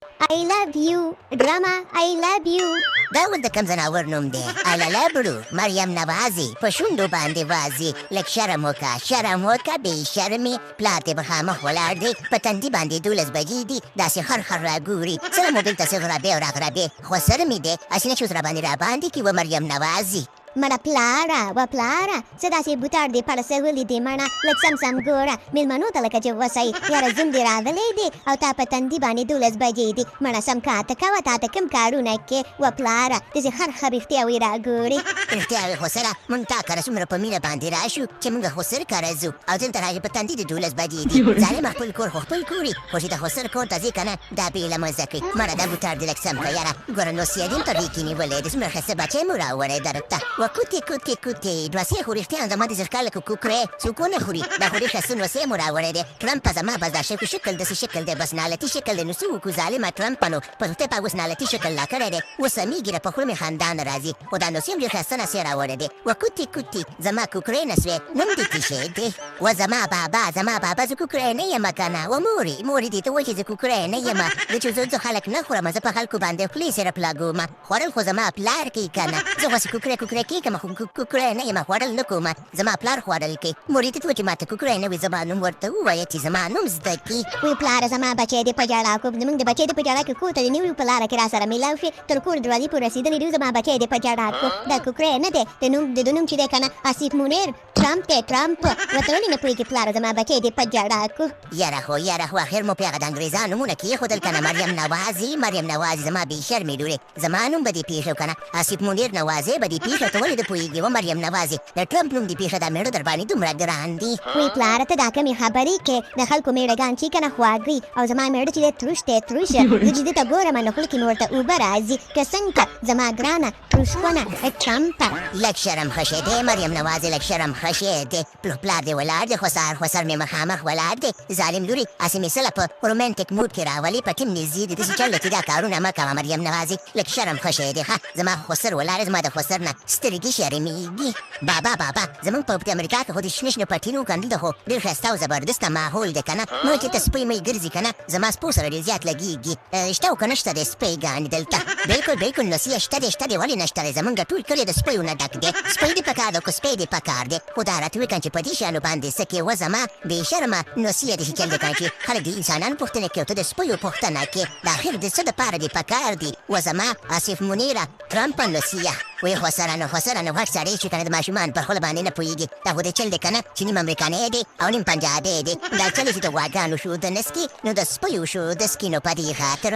I love you ډرامه I love you. دا ول د کوم ځناور نوم دی؟ الالا برو مریم نوازي په شونډو باندې وازي، لږ شرم وکه، شرم وکه بې شرمې، پلار دې مخامخ ولاړ دی، په تندي باندې 12 بجې دي، داسې خر خر راګوري، څه له موبیل ته څه غرابې او راغرابې، خسر مې دی هسې نه چې اوس راباندې راباندې کړي. وه مریم نوازي. مړه پلاره، وه پلاره، څه داسې بوتار دې پړسولي دي؟ مړه لږ سم سم ګوره، میلمنو ته لکه چې غوسه یې. یاره زوم دې راغلی دی او تا په تندي باندې 12 بجې دي. مړه سم کاته کوه، تا ته کوم کارونه کې؟ وه پلاره، داسې خر خر رښتیا وي راګوري. رښتیا وي خسره، مونږ تا کره څومره په مینه باندې راشو چې مونږ خسر کره ځو او دلته راشي په تندي دې 12 بجې دي. ظالمه، خپل کور خو خپل کور وي، خو چې د خسر کور ته ځې که نه دا بېله مزه کوي. مړه دا بوتار دې لږ سم کړه. یاره ګوره نو سیدین په غېږ کې نیولی دی، څومره ښایسته بچی مو راوړی درته. وه کوتې کوتې کوتې نوسې خو رښتیا زما د زرکا لکه کوکری څوک ونه خوري، دا خو ډېر ښایسته نوسې مو راوړی دی. ټرمپه زما بس دا شکل داسې شکل دی، بس نالتي شکل دی، نو څه وکړو ظالمه ټرمپه؟ نو په خدای پاک اوس نالتي شکل لا کړی دی، اوس سمېږي را په خوله مې خندا نه راځي، خو دا نوسې هم ډېر ښایسته نوسې راوړی دی. وه کوتې کوتې زما کوکری نه سوې، نوم دې څه شی دی؟ وه زما بابا، زما بابا، زه کوکری نه یم که نه. وه مورې، مورې دې ته وایي چې زه کوکری نه یم، زه چې زه خلک نه خورم، زه په خلکو باندې خولې صرف لګوم، خوړل خو زما پلار کوي که نه. زه خو هسې کوکری کوکری کېږم خو کوکری نه یم، خوړل نه کوم، زما پلار خوړل کوي. مورې ته چې ماته کوکری نه وي، زما نوم ورته ووایه چې زما نوم زده کړي. وی پلاره، زما بچی دې په ژړا کو، زمونږ د بچی دې په ژړا کې کور ته دې نه وي، په لاره کې را سره میلاو شي، تر کور دروازې پورې رسېدلي دي، زما بچی دې په ژړا کو. دا کوکری نه دی، د نوم د ده نوم چې دی که نه آصف منیر ټرمپ دی، ټرمپ. ورته ولې نه پوهېږي پلاره؟ زما بچی دې په ژړا کو. یاره خو، یاره خو اخر مو پرې هغه د انګریزانو نومونه کېښودل که نه. مریم نوازي، مریم نوازي، زما بې شرمې لورې، زما نوم به دې پېښو که نه، آصف منیر نوازی به دې پېښه، ته ولې نه پوهېږې؟ وه مریم نوازي، د ټرمپ نوم دې پېښه، دا مېړه در باندې دومره ګران دي. وی پلاره، ته دا کومې خبرې کې؟ د خلکو مېړهګان چې که نه خواږه وي او زما مېړه چې دی تروش دی، تروش. زه چې ده ته ګورم نو خوله کې مې ورته اوبه راځي، که څنګه زما ګرانه تروشخونه ټرمپه. لږ شرم ښه شی دی مریم نوازې، لږ شرم ښه شی دی. پلار دې ولاړ دی، خسر، خسر مې مخامخ ولاړ دی. ظالم لوري، هسې مې سله په رومانټیک موډ کې راولي، په ټیم نږدې دي، داسې چل چې دا کارونه مه کوه. مریم نوازې، لږ شرم ښه شی دی. ښه زما خسر ولاړ، زما د خسر نه سترګې شرمېږي. بابا، بابا، زمونږ په امریکا کې خو د شنه شنه پټینو کنده ده، خو ډېر ښایسته او زبردسته ماحول دی که نه. نو چې ته سپۍ مۍ ګرځي که نه، زما سپو سره ډېر زیات لګېږي. شته او که نه شته دی سپۍ ګانې دلته؟ بلکل بلکل نسیه، شته دی، شته دی، ولې نشته دی؟ زمونږ ټول کلی د سپیو نه ډک دی. سپۍ دې پکار ده که سپی دې پکار دی؟ خو دا راته وکړه چې په دې شیانو باندې څه کې؟ وه زما بې شرمه نسیه، داسې چل دی که چې خلک د انسانانو پوښتنه کوي او ته د سپیو پوښتنه کې، د اخر د څه دپاره دې پکار دي؟ وه زما آصف منیره ټرمپه نسیه. وی خسرانو، خسرانو، غټ سړی شي کنه د ماشومان پر خوله باندې نه پوهېږي. دا خو د چل دی که نه چې نیم امریکانی دی او نیم پنجابی دی. دا چل چې د غواګانو شو د نسکي نو د سپیو شو د سکي، نو په دې خاطر